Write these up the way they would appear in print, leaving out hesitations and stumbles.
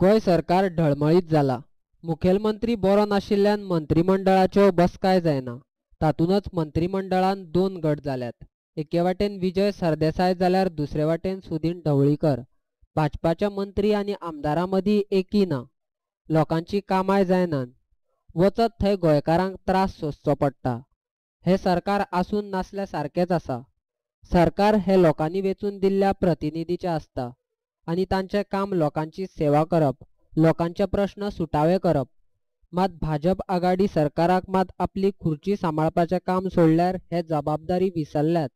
गोंय सरकार ढळमळीत जाला. मुखेलमंत्री बरो नाशिल्ल्यान मंत्रीमंडळाच्यो बसकाय जायना. तातूंतच मंत्रीमंडळान दोन गट जाल्यात. एके वाटेन विजय सरदेसाय जाल्यार दुसरे वाटेन सुदीन ढवळीकर. भाजपाच्या मंत्री आनी आमदारां मदीं एकी ना. लोकांची कामाय जायनात. वचत थंय गोंयकारांक त्रास सोंसचो पडटा. हें सरकार आसून नासल्या सारकेंच आसा. सरकार हें लोकांनी वेंचून दिल्ल्या प्रतिनिधीचें आसता आनी तांचें काम लोकांची सेवा करप, लोकांचे प्रश्न सुटावे करप. मात भाजप आघाडी सरकाराक मात आपली खुर्ची सांबाळपाचें काम सोडल्यार हे जबाबदारी विसरल्यात.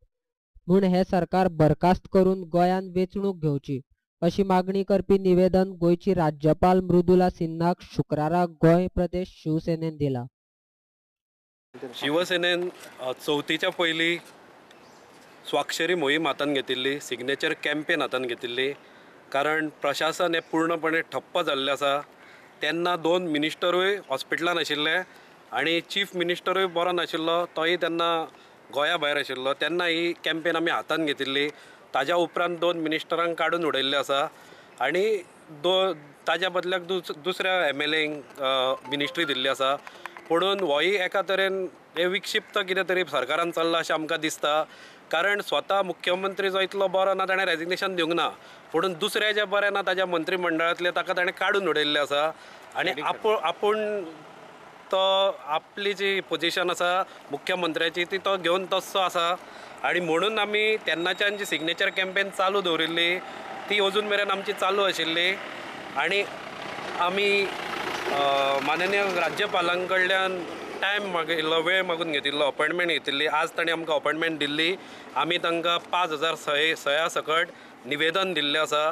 म्हूण हें सरकार बरखास्त करून गोंयांत वेंचणूक घेवची अशी मागणी करपी निवेदन गोंयची राज्यपाल मृदुला सिन्हाक शुक्रारा गोंय प्रदेश शिवसेनेन दिला. शिवसेनेन चवथीच्या पयलीं स्वाक्षरी मोहीम हातान घेतिल्ली, सिग्नेचर कॅम्पेन हातान घेतिल्ली, कारण प्रशासन हें पूर्णपणे ठप्प जाल्लें आसा. तेन्ना दोन मिनिस्टरूय हॉस्पिटलान आशिल्ले आनी चीफ मिनिस्टरूय बरो नाशिल्लो, तोय तेन्ना गोंया भायर आशिल्लो. तेन्ना ही कॅम्पेन आमी हातान घेतिल्ली. ताज्या उपरांत दोन मिनिस्टरांक काडून उडयल्ले आसा आनी ताज्या बदल्याक दुसऱ्या MLA ministry दिल्ली आसा. पुणून होय एका तरेन हे विक्षिप्त कितें तरी सरकारान चल्लां अशें आमकां दिसता, कारण स्वता मुख्यमंत्री जो इतलो बरो ना ताणें रेजिग्नेशन दिवंक ना, पुणून दुसरें जें बरें ना ताज्या मंत्रीमंडळांतलें ताका ताणें काडून उडयल्लें आसा आनी आपूण तो आपली जी पोजिशन आसा मुख्यमंत्र्याची ती तो घेवन तस्सो आसा. आनी म्हणून आमी तेन्नाच्यान जी सिग्नेचर कॅम्पेन चालू दवरिल्ली ती अजून मेरेन आमची चालू आशिल्ली आनी आमी माननीय राज्यपालां कडल्यान टायम मागिल्लो, वेळ मागून घेतिल्लो, अपॉयंटमेंट घेतिल्ली. आज तांणी आमकां अपॉयंटमेंट दिल्ली. आमी तांकां 5000 सया सकट निवेदन दिल्लें आसा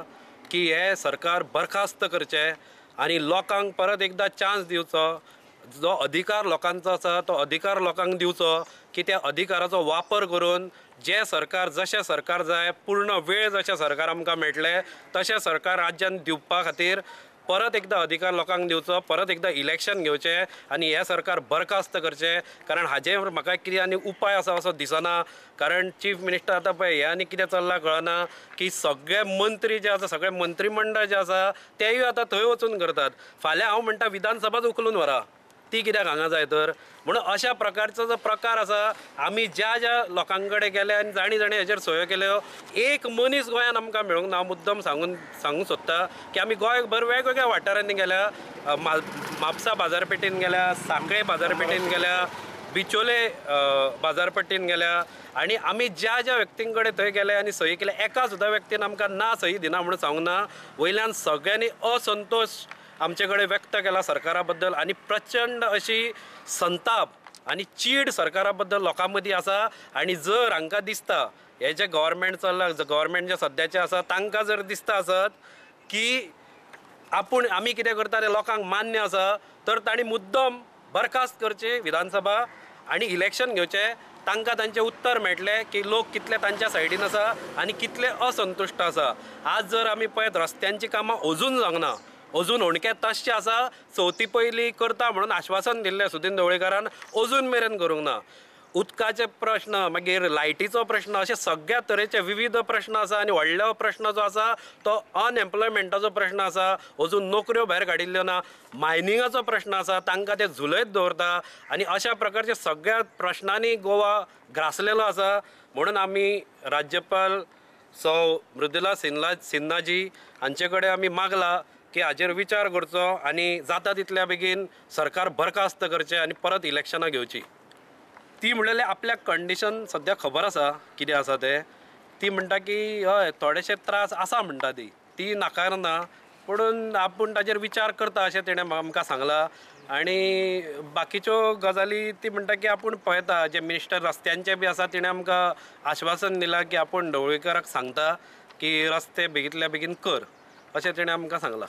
की हें सरकार बरखास्त करचें आनी लोकांक परत एकदां चान्स दिवचो. जो अधिकार लोकांचो आसा तो अधिकार लोकांक दिवचो की त्या अधिकाराचो वापर करून जें सरकार जशें सरकार जाय, पूर्ण वेळ जशें सरकार आमकां मेळटलें तशें सरकार राज्यान दिवपा खातीर परत एकदां अधिकार लोकांक दिवचो, परत एकदां इलेक्शन घेवचें आनी हें सरकार बरखास्त करचें. कारण हाजेर म्हाका कितें आनी उपाय आसा असो दिसना, कारण चीफ मिनिस्टर आतां पळय हें आनी कितें चल्लां कळना की सगळे मंत्री जे आसा, सगळे मंत्रीमंडळ जे आसा तेय आतां थंय वचून करतात. फाल्यां हांव म्हणटा विधानसभाच उखलून व्हरा, ती कित्याक हांगा जाय तर? म्हणून अशा प्रकारचो जो प्रकार आसा, आमी ज्या ज्या लोकां कडेन गेले आनी जाणी जाणी हेजेर सयो केल्यो, एक मनीस गोंयान आमकां मेळूंक ना. हांव मुद्दम सांगूंक सोदता की आमी गोंयभर वेगवेगळ्या वाठारांनी गेल्या, म्हापसा बाजारपेठेन गेल्या, सांखळे बाजारपेठेन गेल्या, बिचोले बाजारपट्टीन गेल्या आनी आमी ज्या ज्या व्यक्तीं कडेन थंय गेले आनी सही केल्या, एका सुद्दां व्यक्तीन आमकां ना सही दिना म्हणून सांगूंक ना. वयल्यान सगळ्यांनी असंतोश आमचे कडेन व्यक्त केला सरकारा बद्दल आनी प्रचंड अशी संताप आनी चीड सरकारा बद्दल लोकां मदीं आसा. आनी जर हांकां दिसता हे जे गव्हर्मेंट चल्लां, गव्हर्मेंट जें सद्याचें आसा तांकां जर दिसता आसत की आपूण आमी कितें करता तें लोकांक मान्य आसा, तर तांणी मुद्दम बरखास्त करची विधानसभा आनी इलेक्शन घेवचें. तांकां तांचें उत्तर मेळटलें की लोक कितले तांच्या सायडीन आसा आनी कितले असंतुश्ट आसा. आज जर आमी पळयत रस्त्यांची कामां अजून जावंक ना, अजून होणके तशें आसा. चवथी पयलीं करता म्हणून आश्वासन दिल्लें सुदीन ढवळीकारान, अजून मेरेन करूंक ना. उदकाचे प्रश्न, मागीर लायटीचो प्रश्न, अशे सगळ्या तरेचे विविध प्रश्न आसा आनी व्हडलो प्रश्न जो आसा तो अनएम्प्लॉयमेंटाचो प्रश्न आसा. अजून नोकऱ्यो भायर काडिल्ल्यो ना. मायनिंगाचो प्रश्न आसा, तांकां ते झुलयत दवरता आनी अशा प्रकारचे सगळ्या प्रश्नांनी गोवा ग्रासलेलो आसा. म्हणून आमी राज्यपाल सौ मृदुला सिन्हाजी हांचे कडेन आमी मागला की हाजेर विचार करचो आनी जाता तितल्या बेगीन सरकार बरखास्त करचें आनी परत इलेक्शनां घेवची. ती म्हणलेले आपल्याक कंडिशन सद्या खबर आसा कितें आसा तें. ती म्हणटा की हय थोडेशे त्रास आसा म्हणटा, ती नाकारना, पुणून आपूण ताजेर विचार करता अशें तेणें आमकां सांगलां. आनी बाकीच्यो गजाली ती म्हणटा की आपूण पळयता, जे मिनिस्टर रस्त्यांचे बी आसा तेणें आमकां आश्वासन दिलां की आपूण ढवळीकाराक सांगता की रस्ते बेगींतल्या बेगीन कर अशें तेणें आमकां सांगलां.